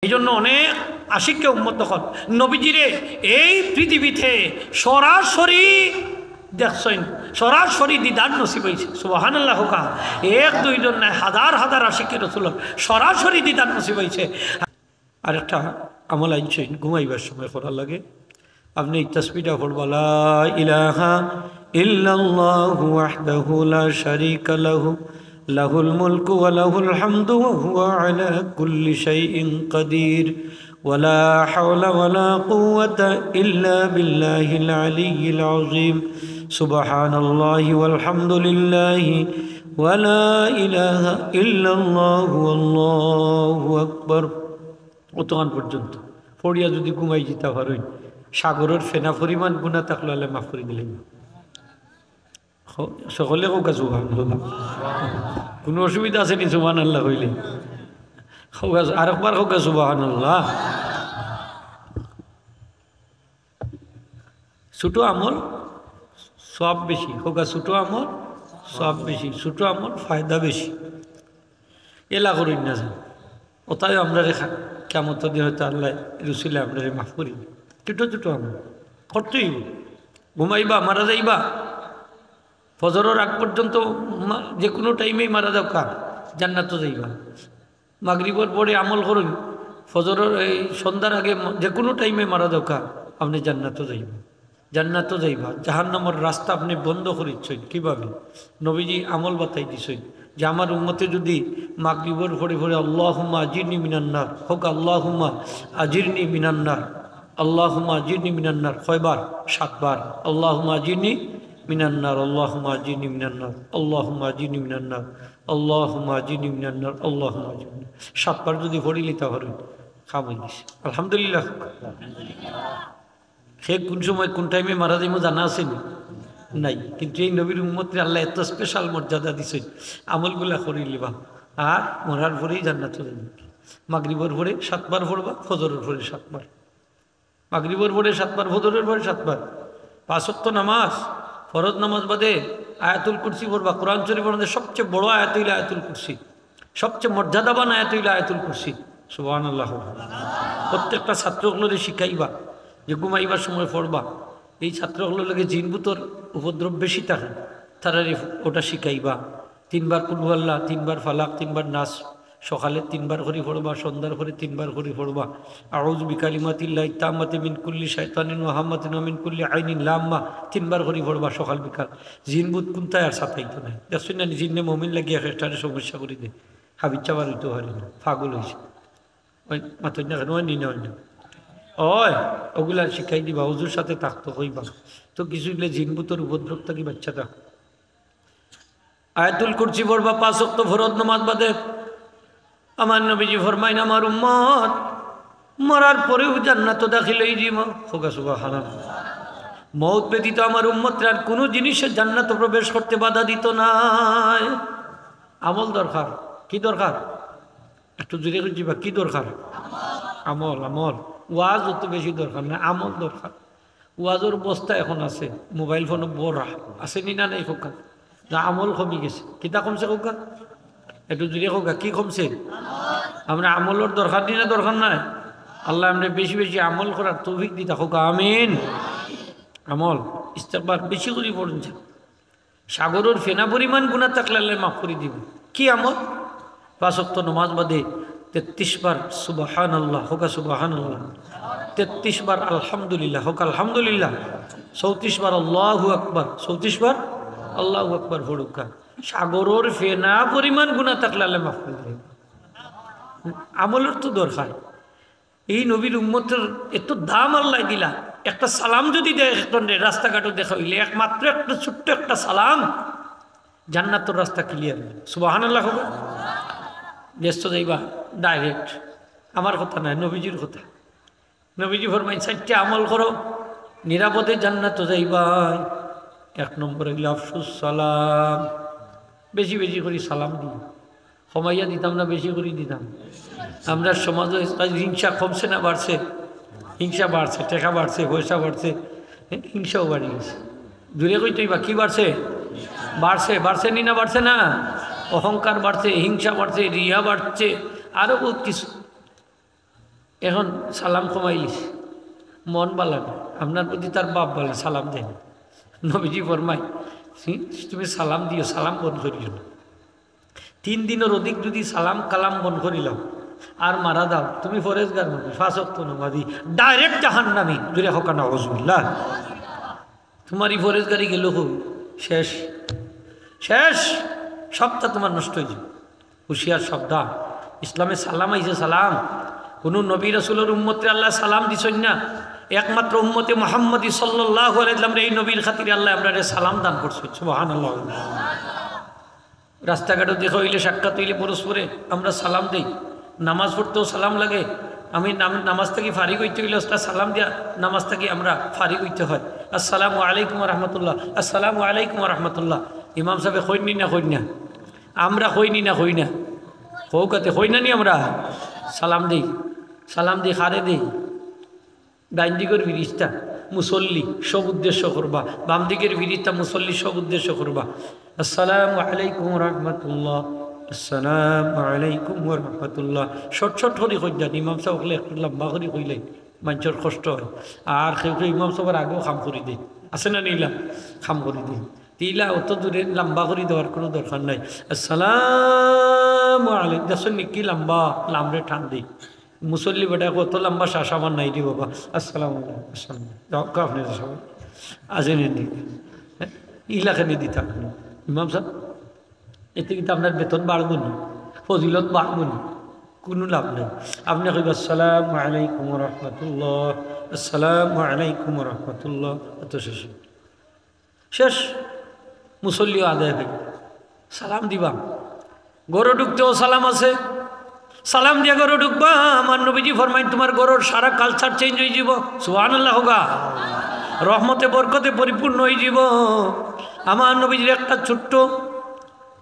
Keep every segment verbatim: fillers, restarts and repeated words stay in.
এই জন্য অনেক আশিকে উম্মত তখন নবীজিরে এই পৃথিবীতে সরাসরি দেখছইন, সরাসরি দিদার নসিব অইছে। সুবহানাল্লাহ কউক্কা। এক দুইজন নায়, হাজার হাজার আশিকে রসুলর সরাসরি দিদার নসিব অইছে। আরেকটা আমল আনছইন, ঘুমাইবার সময় করা লাগে। আপনে এই তসবিটা পড়বা, লা ইলাহা ইল্লাল্লাহু ওয়াহদাহু লা শারীকা লাহু, লাহুল মুলকু ওয়া লাহুল হামদু ওয়া হুয়া আলা কুল্লি শাইইন কাদির, ওয়া লা হাওলা ওয়া লা কুওয়াতা ইল্লা বিল্লাহিল আলিয়্যিল আযীম, সুবহানাল্লাহি ওয়াল হামদুলিল্লাহি ওয়া লা ইলাহা ইল্লাল্লাহু ওয়াল্লাহু আকবার। অতখান পর্যন্ত পড়িয়া যুদি ঘুমাই যিতা পারইন, সাগরর ফেনা পরিমাণ গুনা থাকলে আল্লায় মাফ করি দিলাইবা। হ-, সকলে কউক্কা সুবহানাল্লাহ। কুনু অসুবিধা আছে নি সুবহানাল্লাহ কইলে? কউক্কা, আরেকবার কউক্কা সুবহানাল্লাহ। ছোট আমল সওয়াব বেশি, কউক্কা ছোট আমল সওয়াব বেশি, ছোট আমল ফায়দা বেশি। এলা করইন না যেন। অতায় আমরারে খা-, কিয়ামতর দিন হয়তো আল্লায় রসুলে আমরারে মাফ করি। ছোট ছোট আমল করতে অইবো। ঘুমাইবা, মারা যাইবা, ফজরর আগ পর্যন্ত মা-, যে কুনু টাইমেই মারা যাউক্কা, জান্নাতো যাইবা। মাগরিবর পরে আমল করইন, ফজরর এই সন্ধ্যার আগে মা-, যে কুনু টাইমে মারা যাউক্কা, আপনে জান্নাতো যাইবা। জান্নাতো যাইবা, জাহান্নামর রাস্তা আপনে বন্ধ করিছইন। কিভাবে? নবীজি আমল বাতাই দিছইন যে আমার উম্মতে যুদি মাগরিবর পরে পরে আল্লাহুম্মা আজিরনি মিনান্নার, কউক্কা আল্লাহুম্মা আজিরনি মিনান্নার, আল্লাহুম্মা আজিরনি মিনান্নার, কয়বার? সাতবার। আল্লাহুম্মা আজিরনি মিনান্নার, আল্লাহুম্মা আজিরনি মিনান্নার, আল্লাহুম্মা আজিরনি মিনান্নার, আল্লাহুম্মা আজিরনি মিনান্নার, আল্লাহুম্মা আজিরনি। সাতবার যুদি পড়িলিতা পারইন, কাম অইগেছে। আলহামদুলিল্লাহ। হে কুন সময় কুন টাইমে মারা যাইমু জানা আছে নি? নাই। কিন্তু এই নবীর উম্মতরে আল্লায় এত স্পেশাল মর্যাদা দিছইন, আমলগুলা করিলিবা, আর মরার পরেই জান্নাতো যাইবা। মাগরিবর পরে সাতবার পড়বা, ফজরর পরে সাতবার। মাগরিবর পরে সাতবার, ফজরর পরে সাতবার। পাঁচ ওয়াক্ত নামাজ, ফরজ নামাজ বাদে আয়াতুল কুরসি পড়বা। কোরআন শরীফর মধ্যে সবচেয়ে বড় আয়াত অইলো আয়াতুল কুরসি, সবচেয়ে মর্যাদাবান আয়াত অইলো আয়াতুল কুরসি। সুবহানাল্লাহ। প্রত্যেকটা ছাত্র অকলরে শিখাইবা যে ঘুমাইবার সময় পড়বা। এই ছাত্র অকলর লগে জিন ভূতর উপদ্রব বেশি থাকে, তারারে ওটা শিখাইবা। তিনবার কুল হু আল্লাহ, তিনবার ফালাক, তিনবার নাস, সকালে তিনবার করি পড়বা, সন্ধ্যার পরে তিনবার করি পড়বা। আউযু বিকালিমাতিল্লাহি তাম্মাতি মিন কুল্লি শাইতানিন ওয়া হাম্মাতিন ওয়া মিন কুল্লি আইনিন লাম্মা, তিনবার করি পড়বা সকাল বিকাল। জিন ভূত কুনটায় আর সাতাইতো নায়। দেখছইন না নি, জিন্নে মুমিন লাগিয়া এক একটারে সমস্যা করি দেয়, হাবিচ্ছা বার অইতো পারে না, পাগল অইছে। ওই মাতইন না কেনে? ওই নি না, ওই না। ওই, ওগুলা শিখাই দিবা, হুজুর সাথে থাকতো কইবা। তো কিছু অইলে জিন ভূতর উপদ্রব থাকি বাঁচিয়া থাক। আয়াতুল কুরসি পড়বা পাঁচ ওয়াক্ত ফরজ নামাজ বাদে। আমার নবীজি ফরমাইন, আমার উম্মত মরার পরেও জান্নাতো দাখিল অইযিবো। কউক্কা সুবহানাল্লাহ। মউত ব্যতীত আমার উম্মতরে আর কুনু জিনিসে জান্নাতো প্রবেশ করতে বাধা দিতো নায়। আমল দরকার। কি দরকার? একটু জোরে কইবা, কি দরকার? আমল, আমল। ওয়াজ অত বেশি দরকার না, আমল দরকার। ওয়াজর বস্তা এখন আছে, মোবাইল ফোনো ভরা আছে নি না নাই কউক্কা? না, আমল কমি গেছে। কিতা কমছে কউক্কা? একটু জোরে কউক্কা, কি কমছে? আমরা আমলর দরকার নি না দরকার নায়? আল্লায় আমরারে বেশি বেশি আমল করার তৌফিক দিতা, কউক্কা আমিন। আমল, ইস্তেগফার বেশি করি পড়ইন। সাগরর ফেনা পরিমাণ গুনা থাকলে আল্লায় মাফ করি দিবো। কি আমল? পাঁচ ওয়াক্ত নামাজ বাদে তেত্রিশ বার সুবহানাল্লাহ, কউক্কা সুবহানাল্লাহ। তেত্রিশ বার আলহামদুলিল্লাহ, কউক্কা আলহামদুলিল্লাহ। চৌত্রিশ বার আল্লাহু আকবার, চৌত্রিশ বার আল্লাহু আকবার পড়উক্কা। সাগরর ফেনা পরিমাণ গুনা থাকলে আল্লায় মাফ করি দিবো। আমলর তো দরকার। এই নবীর উম্মতর এত দাম আল্লায় দিলা। একটা সালাম যুদি দেয় একজনরে, রাস্তাঘাটো দেখা অইলে, একমাত্র একটা ছোট্ট একটা সালাম, জান্নাতর রাস্তা ক্লিয়ার। সুবহানাল্লাহ কউক্কা। বেহেস্তো যাইবা ডাইরেক্ট। আমার কথা নায়, নবীজির কথা। নবীজি ফরমাইন, চাইরটা আমল করো, নিরাপদে জান্নাতো যাইবায়। এক নম্বর অইলো আফশুস সালাম, বেশি বেশি করি সালাম দিও। কমাইয়া দিতাম না বেশি করি দিতাম? আমরার সমাজো আইজ হিংসা কমছে না বাড়ছে? হিংসা বাড়ছে, টেকা বাড়ছে, পয়সা বাড়ছে, হিংসাও বাড়ি গেছে। জোরে কইতো অইবা, কি বাড়ছে? বাড়ছে, বাড়ছে নি না বাড়ছে না? অহংকার বাড়ছে, হিংসা বাড়ছে, রিয়া বাড়ছে, আরো বউত কিছু। এখন সালাম কমাইলিস, মন বালা না, আপনার প্রতি তার বাপ বালা, সালাম দেন। নবীজি ফরমায়, "হুম, তুমি সালাম দিও, সালাম বন্ধ করিও না।" তিন দিনর অধিক যদি সালাম কালাম বন্ধ করিলাও আর মারা যাও, তুমি ফরেজগার মানুষ, পাঁচ ওয়াক্ত নামাজি, direct জাহান্নামী, দূরে হোক না, নাউজুবিল্লাহ। তোমার ই ফরেজগারি গেল কই? শেষ, শেষ, সবটা তোমার নষ্ট হয়ে যাবে। হুঁশিয়ার, সাবধান। ইসলামে সালাম আইছে, সালাম। কোনো নবী রাসূলর উম্মতরে আল্লাহ সালাম দিছইন না, একমাত্র উম্মতে মুহাম্মদী সাল্লাল্লাহু আলাইহি ওয়াসাল্লামরে, এই নবীর খাতিরে আল্লাহ আমরারে সালাম দান করছইন। সুবহানাল্লাহ। রাস্তাঘাটও দেখা হইলে, সাক্ষাৎ হইলে পরস্পরে আমরা সালাম দেই। নামাজ পড়তেও সালাম লাগে। আমি নাম-, নামাজ থাকি ফারিগ হইতে হইলে ওস্তাদ সালাম দিয়া নামাজ থাকি আমরা ফারিগ হইতে হয়। "আসসালামু আলাইকুম ওয়া রাহমাতুল্লাহ, আসসালামু আলাইকুম ওয়া রাহমাতুল্লাহ।" ইমাম সাহেব কইন নি না কইন না? আমরা কই নি না কই না? কও কাতে কই না নি আমরা? সালাম দেই, সালাম দেই, কারে দেই? ডাইন দিকের ফিরিস্তা মুসল্লি সব উদ্দেশ্য করবা, বাম দিকের ফিরিস্তা মুসল্লি সব উদ্দেশ্য করবা। "আসসালামু আলাইকুম রহমতুল্লাহ, আসসালামু আলাইকুম রহমতুল্লাহ।" শর্ট শর্ট করি কই যান, ইমাম সাহেব হকলে একটু লম্বা করি কইলে মানষর কষ্ট হয়। আর কেউ কেউ ইমাম সাহেবর আগেও কাম করি দেয়, আছে না নিলা? কাম করি দেয়। তিলা অত দূরে লম্বা করি দেওয়ার কোনো দরকার নাই। "আসসালামু আলাইকুম", দেখছেন নি কি লম্বা, লামরে টান দেই। মুসল্লি বেটা কত লম্বা শ্বাস আমার নাই রে বাবা। "আসসালামু আলাইকুম, আসসালামু আলাইকুম।" যাও, আপনি যাও। আজেন এনে। হ্যাঁ? ইলাখানি দিতাম। ইমাম সাহেব, এতে কিন্তু আপনার বেতন বাড়বো নি, ফজিলত বাড়বো নি, কোনো লাভ নেই। আপনি কইবা, "আসসালামু আলাইকুম ওয়া রাহমাতুল্লাহ, আসসালামু আলাইকুম ওয়া রাহমাতুল্লাহ", অত শেষে। শেষ, মুসল্লিও আদায় হইল। সালাম দিবা, ঘরো ঢুকতেও সালাম আছে, সালাম দিয়া ঘরো ঢুকবা। আমার নবীজি ফরমাইন, "তোমার ঘরর সারা culture change হয়ে যাব।" সুবহানাল্লাহ হোগা। রহমতে বরকতে পরিপূর্ণ হয়ে যাব। আমার নবীজির একটা ছোট্ট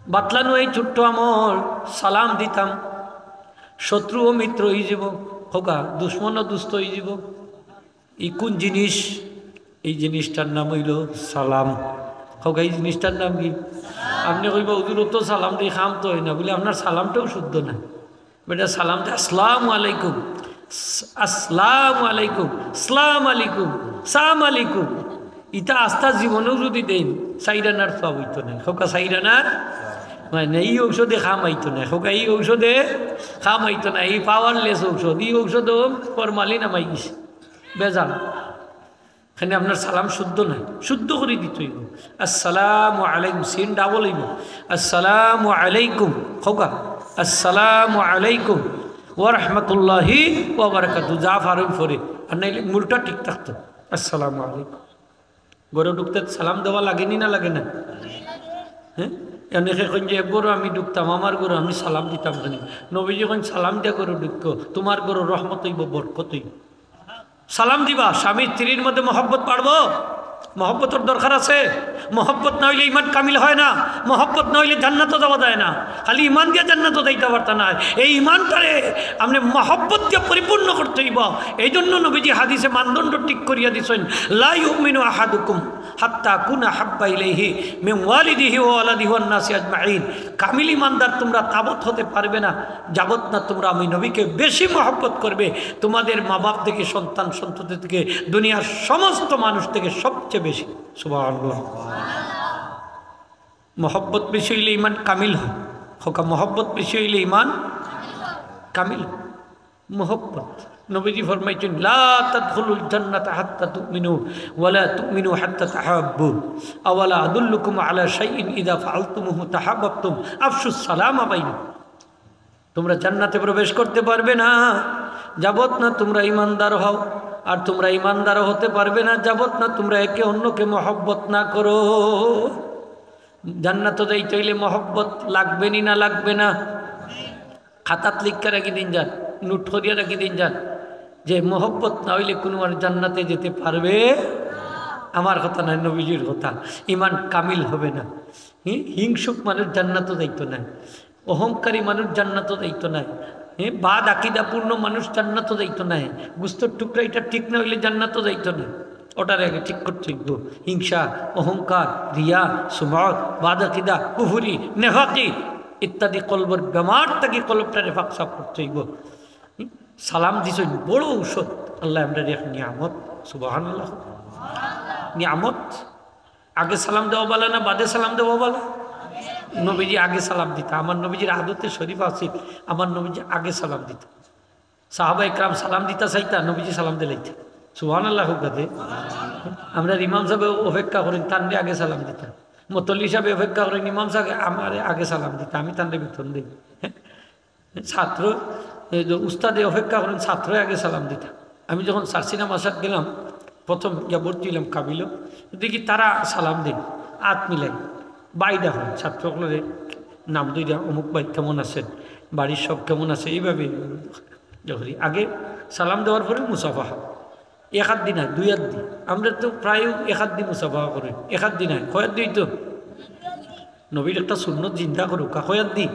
বাতলানো এই ছোট্ট আমল, সালাম দিতাম, শত্রু ও মিত্র হয়ে যাব, হোগা দুশ্মন ও দুস্ত হয়ে যাব। ই কোন জিনিস? এই জিনিসটার নাম হইল সালাম। হোক, এই জিনিসটার নাম কি? আপনি কইবা, "হুজুর, ও তো সালাম দিয়ে কাম তো হয় না।" বলে, "আপনার সালামটাও শুদ্ধ না।" বেটা সালাম দে, "আসসালামু আলাইকুম, আসসালামু আলাইকুম, সালাম আলাইকুম, সালাম আলাইকুম।" ইটা আস্তা জীবনেও যদি দেন, সাইরানার সব হইতো না। হোকা সাইরানার মানে এই ঔষধে কাম আইতো না। হোকা এই ঔষধে কাম আইতো না। এই পাওয়ারলেস ঔষধ, এই ঔষধও ফরমালিন আমাই গেছে। বেজাল। এখানে আপনার সালাম শুদ্ধ নাই, শুদ্ধ করি দিতে হইব। আসসালামু আলাইকুম, সিন ডাবল হইব। আসসালামু আলাইকুম, খোকা, আসসালামু আলাইকুম ওয়া রাহমাতুল্লাহি ওয়া বারাকাতুহু। যা পারইন পরে, আর নাইলে মূলটা ঠিক থাকতো। আসসালামু আলাইকুম। ঘরো ঢুকতে সালাম দেওয়া লাগেনি না লাগে না? হ্যাঁ, অনেকে কইন যে, "এক ঘরো আমি ঢুকতাম, আমার ঘরো আমি সালাম দিতাম কেনে?" নবীজি কইন, "সালাম দিয়া ঘরো ঢুকো, তোমার ঘরো রহমত হইব, বরকত হইব।" সালাম দিবা, স্বামী স্ত্রীর মধ্যে মহব্বত বাড়বো, মহব্বতর দরকার আছে। মহব্বত না হইলে ইমান কামিল হয় না, মহব্বত না হইলে জান্নাতও যাওয়া যায় না। খালি ইমান দিয়া জান্নাতও যাইতে পারতা না। এই ইমানটারে আপনি মহব্বত দিয়ে পরিপূর্ণ করতে হইব। এই জন্য নবীজি হাদিসে মানদণ্ড ঠিক করিয়া দিছেন, "লা ইউমিনু আহাদুকুম হাত্তা কুনা হাব্বা ইলাইহি মিন ওয়ালিদিহি ওয়া ওয়ালাদিহি ওয়ান নাসি আজমাইন।" কামিল ইমানদার তোমরা তাবত হতে পারবে না, যাবত না তোমরা আমি নবীকে বেশি মহব্বত করবে, তোমাদের মা বাপ থেকে, সন্তান সন্ততি থেকে, দুনিয়ার সমস্ত মানুষ থেকে সবচেয়ে বেশি। সুবহানাল্লাহ। মহব্বত বেশি হইলে ইমান কামিল হয়। খোকা, মহব্বত বেশি হইলে ইমান কামিল হয়। মহব্বত। নবীজি ফরমাইছেন, "লা তাদখুলুল জান্নাতা হাত্তা তুমিনু, ওয়া লা তুমিনু হাত্তা তাহাব্বু। আওয়ালা আদুল্লুকুম আলা শাইইন ইযা ফাআলতুমুহু তাহাব্বাবতুম। আফশুস সালামা বাইনাকুম।" তোমরা জান্নাতে প্রবেশ করতে পারবে না, যাবত না তোমরা ইমানদার হও। আর তোমরা ইমানদার হতে পারবে না, যাবত না তোমরা একে অন্যকে মহব্বত না করো। জান্নাতো যাইতে হইলে মহব্বত লাগবে নি না লাগবে না? খাতাত লিখে রাখি দিন যান, নোট করিয়া রাখি দিন যান, যে মহব্বত না হইলে কোনো মানুষ জান্নাতে যেতে পারবে। আমার কথা নয়, নবীজির কথা। ইমান কামিল হবে না। হি-, হিংসুক মানুষ জান্নাতো যাইতো না, অহংকারী মানুষ জান্নাতো যাইতো না, হে, বাদ আকিদাপূর্ণ মানুষ জান্নাতো যাইতো না, গুস্তর টুকরা এটা ঠিক না হইলে জান্নাতো যাইতো না। ওটার আগে ঠিক করতে হইব। হিংসা, অহংকার, রিয়া, সুমআত, বাদ আকিদা, কুফুরি, নেফাকি ইত্যাদি কলবর বেমার থাকি কলবটারে পাক সাফ করতে হইব। হুম? সালাম দিছইন, বড় ঔষধ। আল্লায় আমরারে এক নিয়ামত, সুবহানাল্লাহ, নিয়ামত। আগে সালাম দেওয়া ভালা না বাদে সালাম দেওয়া ভালা? নবীজি আগে সালাম দিতা। আমার নবীজির আদতে শরীফ আছিল, আমার নবীজি আগে সালাম দিতা। সাহাবা একরাম সালাম দিতা চাইতা, নবীজি সালাম দিলাইতা। সুবহানাল্লাহ কউক্কা তে। আমরার ইমাম সাবে অপেক্ষা করইন, তানরে আগে সালাম দিতা। মতল্লি সাবে অপেক্ষা করইন, ইমাম সাবে আমারে আগে সালাম দিতা, আমি তানরে পিছন দেই। ছাত্র, এই যে উস্তাদে অপেক্ষা করইন, ছাত্রয় আগে সালাম দিতা। আমি যখন সারসিনা মাসাত গেলাম, প্রথম গিয়া ভর্তি অইলাম কাবিলো, দেখি তারা সালাম দেইন, আত মিলাইন, ভাই ডাকইন, ছাত্র অকলরে নাম ধইরা, "অমুক ভাই কেমন আছেন, বাড়ির সব কেমন আছে?" এইভাবে ইয়ে করি। আগে সালাম দেওয়ার পরে মুসাফাহা, এক আত দি নায়, দুই আত দি। আমরা তো প্রায় এক আত দি মুসাফাহা করি, এক আত দি নায়, কয় আত দি অইতো? নবীর একটা সুন্নত জিন্দা করউক্কা, কয় আত দি?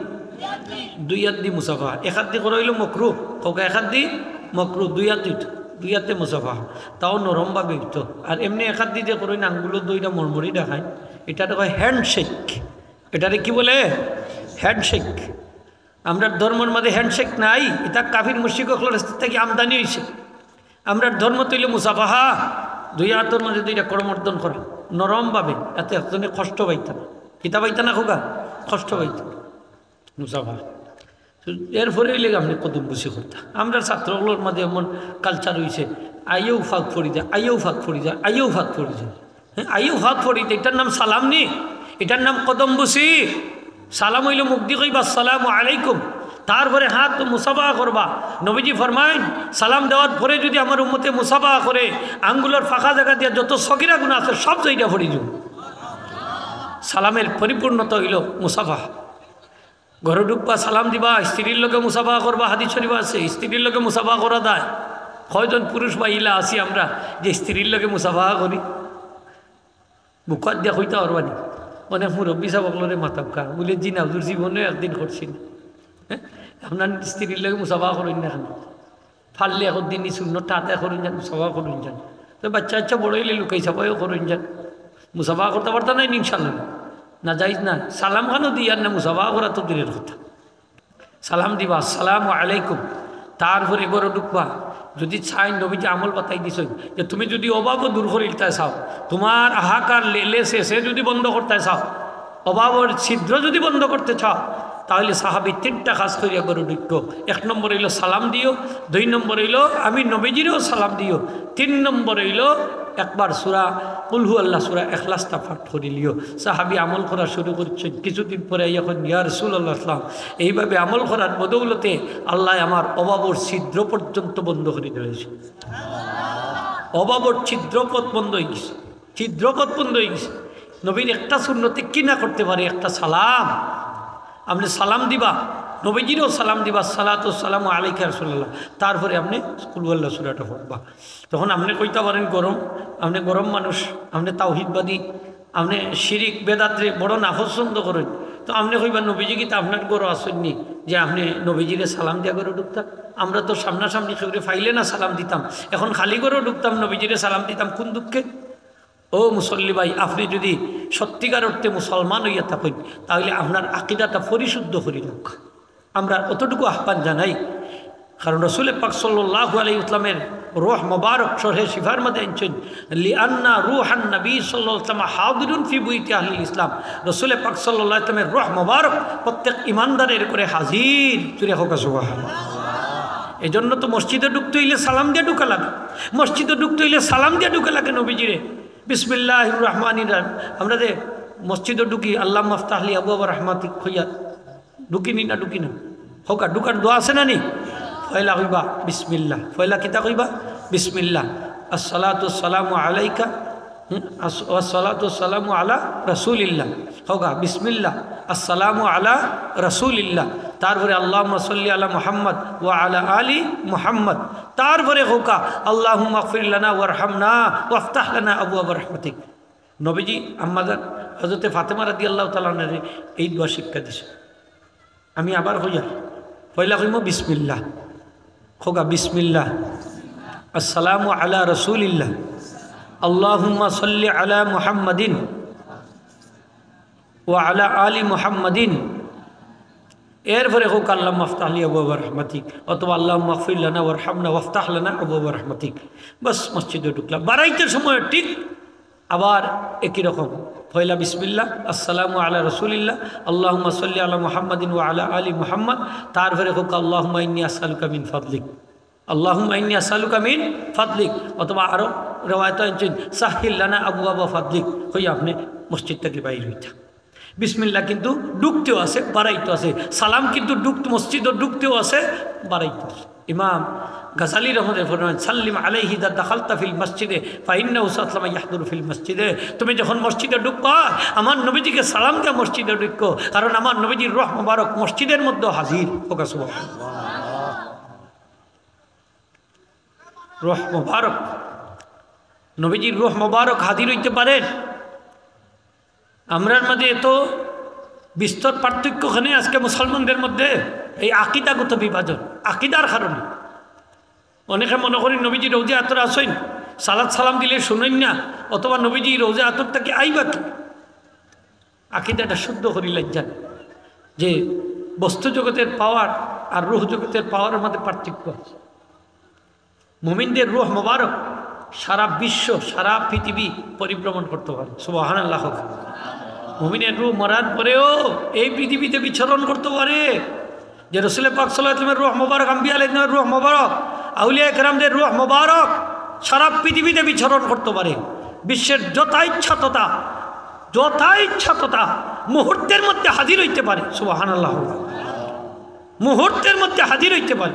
দুই আত দি মুসাফাহা। এক আত দি করা অইলো মকরু, কউক্কা এক আত দি মকরু, দুই আত অইতো, দুই আতে মুসাফাহা, তাও নরমভাবে অইতো। আর এমনে এক আত দি যে করইন, আঙ্গুলো ধইরা মরমরি ডাকাইন, ইটারে কয় হ্যান্ডশেক। ইটারে কি বলে? হ্যান্ডশেক। আমরার ধর্মর মাঝে হ্যান্ডশেক নাই, ইটা কাফির মুশরিক অকলর থাকি আমদানি অইছে। আমরার ধর্ম তো অইলো মুসাফাহা, দুই আতর মাঝে দুইটা করমর্দন করা, নরমভাবে, এতে একজনে কষ্ট পাইতা না। কিতা পাইতা না কউক্কা? কষ্ট পাইতা না। মুসাফাহা। তো এরপরে অইলে আপনে কদমবুসি করতা। আমরার ছাত্র অকলর মাঝে এমন কালচার অইছে, আইয়াউ ফাঁক পড়ি যায়, আইয়াউ ফাঁক পড়ি যায়, আইয়াউ ফাঁক পড়ি যায়। হ্যাঁ, আইয়াউ ফাঁক পড়ি যায়, ইটার নাম সালাম নি, ইটার নাম কদমবুসি। সালাম অইলো মুখ দি কইবা, "আসসালামু আলাইকুম।" তারপরে হাত মুসাফা করবা। নবীজি ফরমাইন, সালাম দেওয়ার পরে যদি আমার উম্মতে মুসাফা করে, আঙ্গুলর ফাঁকা জাগা দিয়া যত সগিরা গুনা আছে, সব যাইগিয়া পড়ি যাইবো। সালামের পরিপূর্ণতা অইলো মুসাফা। ঘরো ঢুকবা, সালাম দিবা, স্ত্রীর লগে মুসাফা করবা, হাদিস শরীফ আছে, স্ত্রীর লগে মুসাফা করা যায়। কয়জন পুরুষ মহিলা আছি আমরা যে স্ত্রীর লগে মুসাফা করি? বুকো আত দিয়া কইতা পারবা নি? অনেক মুরব্বি সাব অকলরে মাতউক্কা, বুলে, "জি না হুজুর, জীবনেও একদিন করছি না।" হ্যাঁ? আপনার স্ত্রীর লগে মুসাফা করইন না কেনে? পারলে একদিন ই সুন্নতটা আদায় করইন যান, মুসাফা করইন যান। তো বাচ্চা কাচ্চা বড় অইলে লুকাই চাপাইও করইন যান। মুসাফা করতা পারতা নায় নি ইনশাআল্লাহ। না, জায়েজ না। সালাম খানো দিয়ার না, মুসাফা করা তো দূরের কথা। সালাম দিবা, "আসসালামু আলাইকুম।" তারপরে ঘরো ঢুকবা। যদি চাইন, নবীজি আমল বাতাই দিছইন যে তুমি যদি অভাবও দূর করিলতায় চাও, তুমার হাহাকার লে-, লেসে সে যদি বন্ধ করতায় চাও, অভাবর ছিদ্র যদি বন্ধ করতে চাও, তাইলে সাহাবী তিনটা কাজ করিয়া ঘরো ঢুকতো। এক নম্বর অইলো সালাম দিও, দুই নম্বর অইলো আমি নবীজিরেও সালাম দিও, তিন নম্বর অইলো একবার সূরা কুল হু আল্লাহ, সূরা ইখলাসটা পাঠ করিলিও। সাহাবী আমল করা শুরু করছইন, কিছুদিন পরে আইয়া কইন, "ইয়া রাসূলুল্লাহ সাল্লাল্লাহু আলাইহি ওয়াসাল্লাম, এইভাবে আমল করার বদৌলতে আল্লায় আমার অভাবর ছিদ্র পর্যন্ত বন্ধ করি দিলাইছে।" অভাবর ছিদ্রপথ বন্ধ অইগেছে, ছিদ্রপথ বন্ধ অইগেছে। নবীর একটা সুন্নতে কি না করতে পারে, একটা সালাম। আপনে সালাম দিবা, নবীজিরেও সালাম দিবা, "আসসালাতু ওয়াসসালামু আলাইকা ইয়া রাসূলুল্লাহ।" তারপরে আপনে কুল হু আল্লাহ সূরাটা পড়বা। তখন আপনে কইতা পারেন গরম, আপনে গরম মানুষ, আপনে তাওহীদবাদী, আপনে শিরিক বেদাতরে বড় নাপছন্দ করইন। তো আপনে কইবা, "নবীজি কিতা আপনার ঘরো আছইন নি যে আপনে নবীজিরে সালাম দিয়া ঘরো ঢুকতা?" আমরা তো সামনাসামনি কেউরে পাইলে না সালাম দিতাম, এখন খালি ঘরো ঢুকতাম, নবীজিরে সালাম দিতাম কোন দুঃখে? ও মুসল্লি ভাই, আপনে যদি সত্যিকার অর্থে মুসলমান অইয়া থাকইন, তাইলে আপনার আকিদাটা পরিশুদ্ধ করি রাখউক্কা। আমরা অতটুকু আহ্বান জানাই, কারণ রসুলে পাক সাল্লাল্লাহু আলাইহি ওয়াসাল্লামের রূহ মোবারক শরহে শিফার মাঝে আনছইন, "লিআন্না রূহান নবী সাল্লাল্লাহু আলাইহি ওয়াসাল্লাম হাদিরুন ফি বুয়ুতি আহলিল ইসলাম।" রসুলে পাক সাল্লাল্লাহু আলাইহি ওয়াসাল্লামের রূহ মোবারক প্রত্যেক ইমানদারের ঘরে হাজির। জুরে কউক্কা সুবহানাল্লাহ। এজন্য তো মসজিদো ঢুকতে অইলে সালাম দিয়া ঢুকা লাগে, মসজিদো ঢুকতে অইলে সালাম দিয়া ঢুকা লাগে নবীজিরে। বিসমিল্লাহির রহমানির রহিম। আমরা যে মসজিদো ঢুকি, "আল্লাহুম্মা ইফতাহ লি আবওয়াবা রাহমাতিক" কইয়া ঢুকি নি না, ঢুকি না? কউক্কা, ঢুকার দোয়া আছে না নি? পয়লা কইবা বিসমিল্লাহ। পয়লা কিতা কইবা? বিসমিল্লাহ। আসসালাতু ওয়াসসালামু আলাইকা, হুম, আস-, আসসালাতু ওয়াসসালামু আলা রাসূলিল্লাহ। কউক্কা, বিসমিল্লাহ, আসসালামু আলা রাসূলিল্লাহ। তারপরে আল্লাহুম্মা সাল্লি আলা মুহাম্মদ ওয়া আলা আলি মুহাম্মদ। তারপরে কউক্কা, "আল্লাহুম্মা ইগফির লানা ওয়ারহামনা ওয়াফতাহ লানা আবওয়াবা রাহমাতিক।" নবীজি আম্মাজান হযরতে ফাতেমা রাদিয়াল্লাহু তাআলা আনহারে এই দোয়া শিক্ষা দিছইন। আমি আবার কইয়ার, পয়লা কইমু বিসমিল্লাহ। কউক্কা, বিসমিল্লাহ। আসসালামু আলা রাসূলিল্লাহ। আল্লাহুম্মা সাল্লি আলা মুহাম্মাদিন ওয়া আলা আলি মুহাম্মাদিন এরপরে কউক্কা আল্লাহুম্মা আফতাহ লি আবওয়াবা রাহমাতিক, অথবা আল্লাহুম্মা আগফির লানা ওয়ারহামনা ওয়াফতাহ লানা আবওয়াবা রাহমাতিক। বাস, মসজিদো ঢুকলাম, বারাইতে সময় ঠিক আবার একই রকম। পয়লা বিসমিল্লাহ, আসসালামু আলা রাসূলিল্লাহ, আল্লাহুম্মা সাল্লি আলা মুহাম্মাদিন ওয়া আলা আলি মুহাম্মাদ। তারপরে কউক্কা আল্লাহুম্মা ইন্নী আসআলুকা মিন ফাদলিক, আল্লাহুম্মা ইন্নী আসআলুকা মিন ফাদলিক, অথবা আরো রেওয়ায়েত আনছইন, সাহহিল লানা আবওয়াবা ফাদলিক, কইয়া আপনে মসজিদ থাকি বাইর অইতা। বিসমিল্লাহ কিন্তু ঢুকতেও আছে, বারাইতেও আছে। সালাম কিন্তু ঢুকতে, মসজিদো ঢুকতেও আছে, বারাইতেও আছে। ইমাম গাজালী রহমতুল্লাহ ফরমাইন, "সাল্লিম আলাইহি ইযা দাখালতা ফিল মসজিদে, ফাইন্নাহু সাল্লামা ইয়াহদুরু ফিল মসজিদে।" তুমি যখন মসজিদো ঢুকবা, আমার নবীজিকে সালাম দিয়া মসজিদো ঢুকো, কারণ আমার নবীজির রূহ মোবারক মসজিদের মধ্যে হাজির। কউক্কা সুবহানাল্লাহ। রূহ মোবারক, নবীজির রূহ মোবারক হাজির অইতে পারেন। আমরার মাঝে এত বিস্তর পার্থক্য কেনে আজকে মুসলমানদের মধ্যে? এই আকিদাগত বিভাজন, আকিদার কারণে। অনেকে মনে করইন নবীজি রওজা আতর আছইন, সালাত সালাম দিলে শুনইন না, অথবা নবীজি রওজা আতর থাকি আইবা কি? আকিদাটা শুদ্ধ করি লইন যে বস্তু জগতের পাওয়ার আর রূহ জগতের পাওয়ারের মধ্যে পার্থক্য আছে। মুমিনদের রূহ মোবারক সারা বিশ্ব, সারা পৃথিবী পরিভ্রমণ করতে পারে। সুবহানাল্লাহ। মুমিনের রূহ মরার পরেও এই পৃথিবীতে বিচরণ করতে পারে। যে রসুল পাক সাল্লাল্লাহু আলাইহি ওয়াসাল্লামের রূহ মোবারক, আম্বিয়া আলাইহিস সালামের রূহ মোবারক, আউলিয়া কেরামদের রূহ মোবারক সারা পৃথিবীতে বিচরণ করতে পারে। বিশ্বের যথা ইচ্ছা তথা, যথা ইচ্ছা তথা মুহূর্তের মধ্যে হাজির অইতে পারে। সুবহানাল্লাহ। মুহূর্তের মধ্যে হাজির অইতে পারে।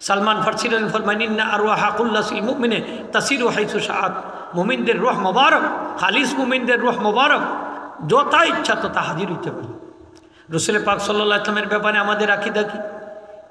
সালমান ফার্সি রহিম ফরমাইন, "ইন্না আরওয়াহা কুল্লাসিল মুমিনে তাসিরু হাইসু শাআত।" মুমিনদের রূহ মোবারক, খালিস মুমিনদের রূহ মোবারক যথা ইচ্ছা তথা হাজির অইতে পারে। রসুল পাক সাল্লাল্লাহু আলাইহি ওয়াসাল্লামের ব্যাপারে আমাদের আকিদা কি?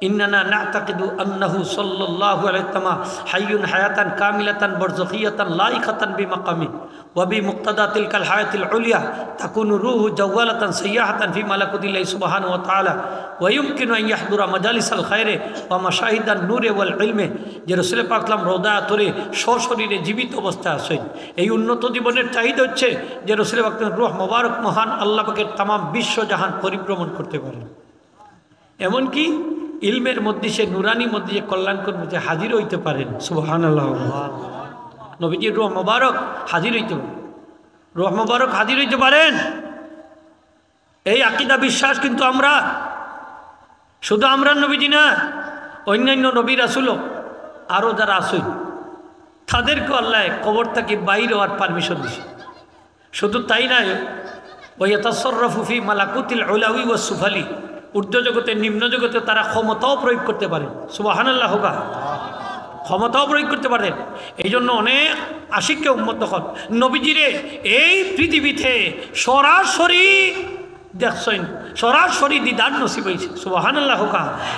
ইন্নানা না'তাকিদু আন্নাহু সাল্লাল্লাহু আলাইহি ওয়াসাল্লাম হাইয়ুন হায়াতান কামিলাতান বারজাখিয়াতান লাইকাতান বিমাকামি ওয়া বিমুক্তাদা তিলকাল হায়াতিল উলিয়া তাকুনু রূহু জাওয়ালাতান সাইয়াহাতান ফি মালাকুতিল্লাহি সুবহানাহু ওয়া তাআলা ওয়া ইউমকিনু আন ইয়াহদুরা মাজালিসাল খায়রে ওয়া মাশাহিদান নূরে ওয়াল ইলমে। যে রসুল পাক সাল্লাম রওজা আতরে সশরীরে জীবিত অবস্থায় আছইন, এই উন্নত জীবনের চাহিদা হচ্ছে যে রসুল পাক সাল্লাম রূহ মোবারক মহান আল্লাহ পাকের তামাম বিশ্ব জাহান পরিভ্রমণ করতে পারেন। এমনকি ইলমের মধ্যে সে নুরানি মধ্যে যে কল্যাণকর মধ্যে হাজির অইতে পারেন। সুবহানাল্লাহ। নবীজির রূহ মোবারক হাজির অইতে পারেন, রূহ মোবারক হাজির অইতে পারেন। এই আকিদা বিশ্বাস কিন্তু আমরা, শুধু আমরার নবীজি না, অন্যান্য নবী রাসূলও আরও যারা আছইন, তাদেরকেও আল্লাহ কবর থাকি বাইর অওয়ার পারমিশন দিছে। শুধু তাই নয়, ওয়া ইয়াতাসাররাফু ফি মালাকুতিল উলাউই ওয়াস সুফালি, ঊর্ধ্ব জগতে, নিম্ন জগতে তারা ক্ষমতাও প্রয়োগ করতে পারে। সুবহানাল্লাহ হোক। ক্ষমতাও প্রয়োগ করতে পারে। এই জন্য অনেক আশিকে উম্মত তখন নবীজিরে এই পৃথিবীতে সরাসরি দেখছইন, সরাসরি দিদার নসিব অইছে। সুবহানাল্লাহ হোক।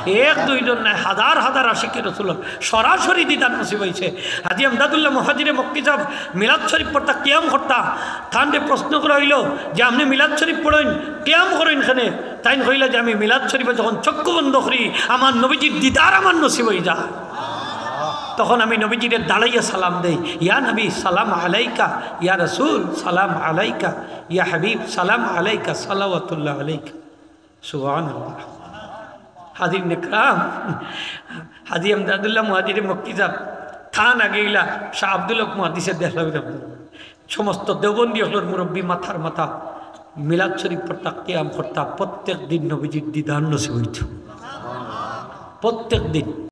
এক দুইজন নায়, হাজার হাজার আশিকে রসুলর সরাসরি দিদার নসিব অইছে। হাজী আমদাদুল্লাহ মুহাজিরে মক্কি সাহেব মিলাদ শরীফ পড়তা, কিয়াম করতা। তানরে প্রশ্ন করা অইলো যে, "আপনে মিলাদ শরীফ পড়ইন, কিয়াম করইন কেনে?" তাইন কইলা যে, "আমি মিলাদ শরীফে যখন চক্ষু বন্ধ করি, আমার নবীজির দিদার আমার নসিব অইযায়। তখন আমি নবীজিরে দাঁড়াইয়া সালাম দেই, ইয়া নবী সালাম আলাইকা, ইয়া রাসূল সালাম আলাইকা, ইয়া হাবিব সালাম আলাইকা, সালাওয়াতুল্লাহ আলাইকা।" সুবহানাল্লাহ। হাজিরিনে কেরাম, হাজী আমদাদুল্লাহ মুহাজিরে মক্কি সাহেব, তান আগে অইলা শাহ আব্দুল হক মুহাদ্দিসে দেহলভী রহমতুল্লাহ। সমস্ত দেওবন্দি অকলর মুরব্বী, মাথার মাথা। মিলাদ শরীফ পড়তা, কিয়াম করতা, প্রত্যেক দিন নবীজির দিদার নসিব অইতো। প্রত্যেক দিন।